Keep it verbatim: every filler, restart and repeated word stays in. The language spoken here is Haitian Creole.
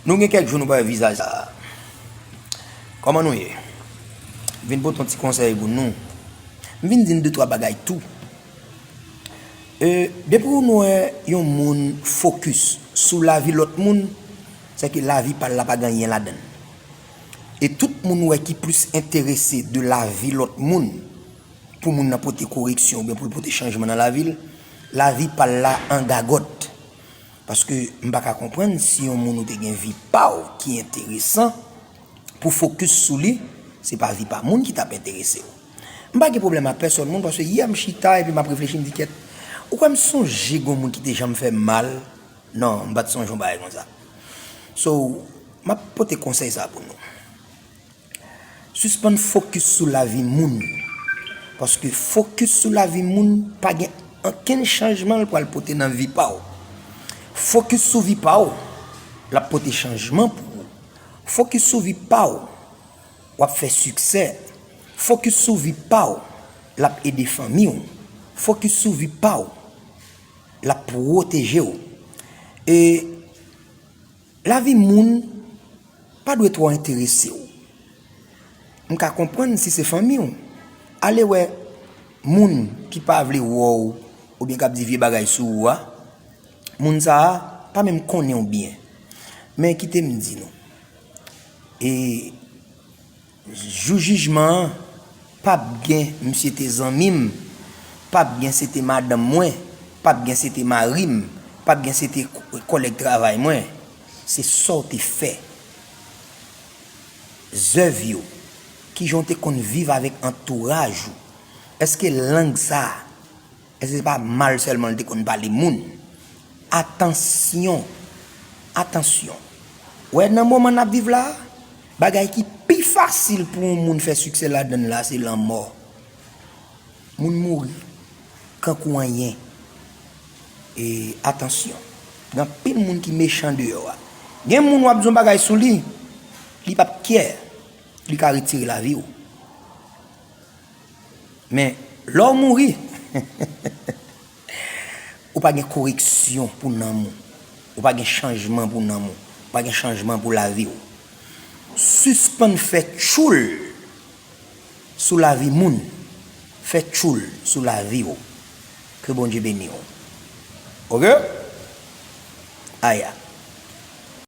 Nou gen kèk jou nou pa wè vizaj sa. Kòman nou ye? M vin pote yon ti konsèy pou nou. M vin di n de twa bagay tou. E, depi w wè yon moun fokis sou lavi lòt moun, se ke lavi pa l la pa gen anyen ladan l. E tout moun wè ki plis enterese de lavi lòt moun, pou moun nan pote koreksyon oubyen pou l pote chanjman nan lavi l, lavi pa l la an gagòt. Paske m pa ka konprann si yon moun ou te gen vi pa w ki enteresan, pou fokis sou li, se pa vi pa moun ki t ap enterese w. M pa gen pwoblèm ak pèsòn moun, paske yè m chita epi m ap reflechi, m di, "Kèt, ou kwè m sonje gen yon moun ki te janm fè m mal?" Non, m pa t sonje yon bagay konsa. So, m ap pote konsèy sa pou nou. Sispann fokis sou lavi moun. Paske fokis sou lavi moun pa gen ankenn chanjman l pral pote nan vi pa w. Fokis sou vi pa w, l ap pote chanjman pou ou. Fokis sou vi pa w, w ap fè siksè. Fokis sou vi pa w, l ap ede fanmi w. Fokis sou vi pa w, l ap pwoteje w. E lavi moun pa dwe twò enterese w. M ka konprann si se fanmi w. Ale wè moun ki pa vle wè w oubyen k ap di vye bagay sou ou a. Moun sa a pa menm konnen w byen. Men kite m di nou. E jou jijman an, p ap gen misye te zanmi m, p ap gen se te madanm mwen, p ap gen se te mari m, p ap gen se te k-, kòlèg travay mwen. Se sa w te fè. Zèv yo, kijan w te konn viv avèk antouraj ou. Èske lang sa a, èske se pa mal sèlman l te konn pale moun? Atansyon, atansyon. Wè, nan moman n ap viv la a, bagay ki pi fasil pou yon moun fè siksè ladan l la, se lanmò. Moun mouri kankou anyen. E atansyon, gen anpil moun ki mechan deyò a. Gen moun w ap di yon bagay sou li, li p ap care, li ka retire lavi w. Men, lè w mouri, ou pa gen koreksyon pou nanm ou. Ou pa gen chanjman pou nanm ou. Ou pa gen chanjman pou lavi w. Sispann fè tchoul sou lavi moun. Fè tchoul sou lavi w. Ke Bondye beni w. Oke? Aya.